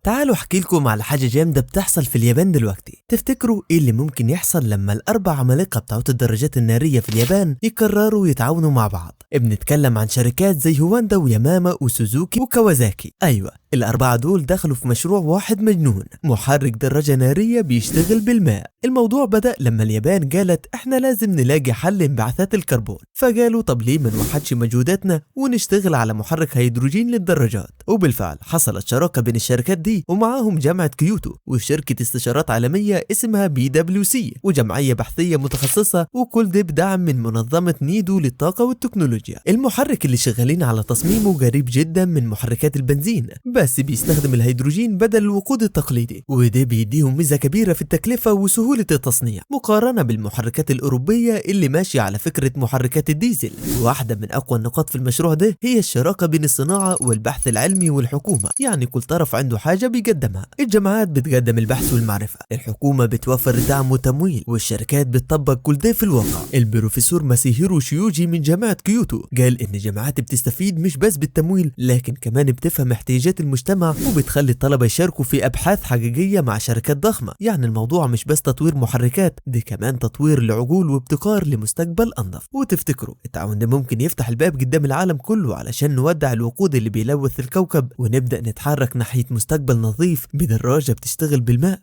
تعالوا احكي لكم على حاجة جامدة بتحصل في اليابان دلوقتي. تفتكروا ايه اللي ممكن يحصل لما الاربع عمالقة بتاعت الدراجات النارية في اليابان يقرروا يتعاونوا مع بعض؟ بنتكلم عن شركات زي هواندا وياماما وسوزوكي وكوازاكي. ايوه الاربعة دول دخلوا في مشروع واحد مجنون، محرك دراجة نارية بيشتغل بالماء. الموضوع بدأ لما اليابان قالت احنا لازم نلاقي حل لانبعاثات الكربون، فقالوا طب ليه ما نوحدش مجهوداتنا ونشتغل على محرك هيدروجين للدراجات. وبالفعل حصلت شراكة بين الشركات دي ومعاهم جامعة كيوتو وشركة استشارات عالمية اسمها PwC وجمعية بحثية متخصصة، وكل ده بدعم من منظمة نيدو للطاقة والتكنولوجيا. المحرك اللي شغالين على تصميمه قريب جدا من محركات البنزين، بس بيستخدم الهيدروجين بدل الوقود التقليدي، وده بيديهم ميزة كبيرة في التكلفة وسهولة التصنيع مقارنة بالمحركات الأوروبية اللي ماشية على فكرة محركات الديزل. واحدة من أقوى النقاط في المشروع ده هي الشراكة بين الصناعة والبحث العلمي والحكومة، يعني كل طرف عنده حاجة بيقدمها. الجامعات بتقدم البحث والمعرفة، الحكومة بتوفر الدعم والتمويل، والشركات بتطبق كل ده في الواقع. البروفيسور ماسيهيرو شيوجي من جامعة كيوتو قال إن الجامعات بتستفيد مش بس بالتمويل، لكن كمان بتفهم احتياجات المجتمع وبتخلي الطلبة يشاركوا في أبحاث حقيقية مع شركات ضخمة. يعني الموضوع مش بس تطوير محركات، دي كمان تطوير لعقول وابتكار لمستقبل أنظف. وتفتكروا التعاون ده ممكن يفتح الباب قدام العالم كله علشان نودع الوقود اللي بيلوث الكوكب ونبدأ نتحرك ناحية مستقبل نظيف بدراجة بتشتغل بالماء؟